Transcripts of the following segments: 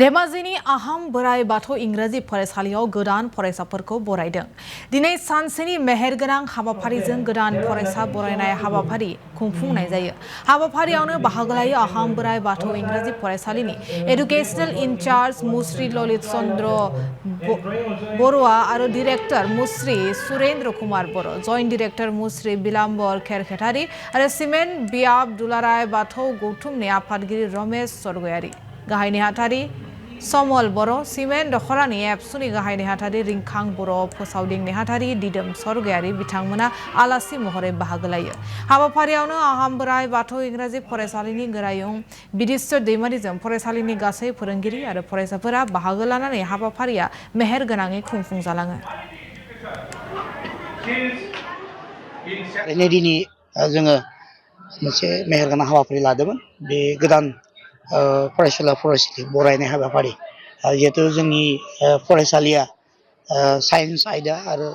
धेमाजिनि आहम बोराइ बाथौ इंराजि फरायसालियाव गोदान फरायसाफोरखौ बरायदों। दिनै सानसेनि मेहेरगोनां हाबाफारिजों गोदान फरायसा बरायनाय हाबाफारि खुंफुंनाय जायो। हाबाफारियावनो बाहागो लायो आहम बोराइ बाथौ इंराजि फरायसालिनि एडुकेशनल इनचार्ज मुस्रि ललित चन्द्र बरुवा आरो डिरेक्टर मुस्रि सुरेन्द्र कुमार बर', जइन्ट डिरेक्टर मुस्रि बिलाम्बर खेरखेटारि आरो सिमेन्ट बियाब दुलाराय बाथौ गौथुमनि आफादगिरि रमेश सरगयारि, गाहाय नेहाथारि समल बर', सिमेन्ट दखरानि एबसुनि गाहाय नेहाथारि रिंखां बर', फोसावदिं नेहाथारि दिदोम सरगयारि बिथांमोना आलासि महरै बाहागो लायो। हाबाफारियावनो आहम बोराइ बाथौ इंराजि फरायसालिनि गोरायुं बिदिस्वर दैमारिजों फरायसालिनि गासै फोरोंगिरि आरो फरायसाफोरा बाहागो लानानै हाबाफारिया मेहेरगोनाङै खुंफुंजालाङो। दिनै जोङो मोनसे मेहेरगोनां हाबाफारि लादोंमोन। बे गोदान फरायसुला फरायसुलि बरायनाय हाबाफारि। जिहेतु जोंनि फरायसालिया साइन्स आयदा आरो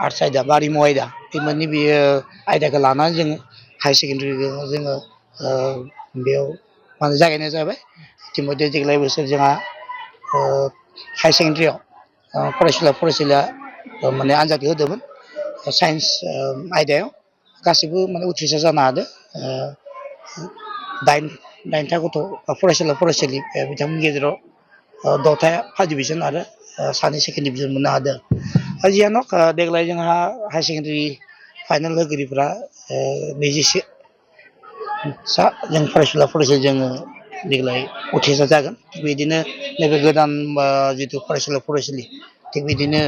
आर्ट्स आयदा बा आरिमु आयदा बे मोननै बेयो आयदाखौ लानानै जोङो हायार सेकेन्डारिखौ जोङो बेयाव जागायनाय जाबाय। इतिमध्य देग्लाय बोसोर जोंहा हायार सेकेन्डारियाव फरायसुला फरायसुलिया माने आनजाद होदोंमोन। साइन्स आयदायाव गासैबो माने उथ्रिसार जानो हादों। दाइनथा गथ' फरायसुला फरायसुलि बिथांमोननि गेजेराव 10था फार्स्ट डिभिजन आरो 2 सेकेन्ड डिभिजन मोननो हादों। जियानो देग्लाय जोंहा हायार सेकेन्डारि फाइनाल होगिरिफ्रा 21 जों फरायसुला फरायसुलि जोङो देग्लाय उथ्रिसार जागोन। बिदिनो नैबे गोदान जिथु फरायसुला फरायसुलि थिग बिदिनो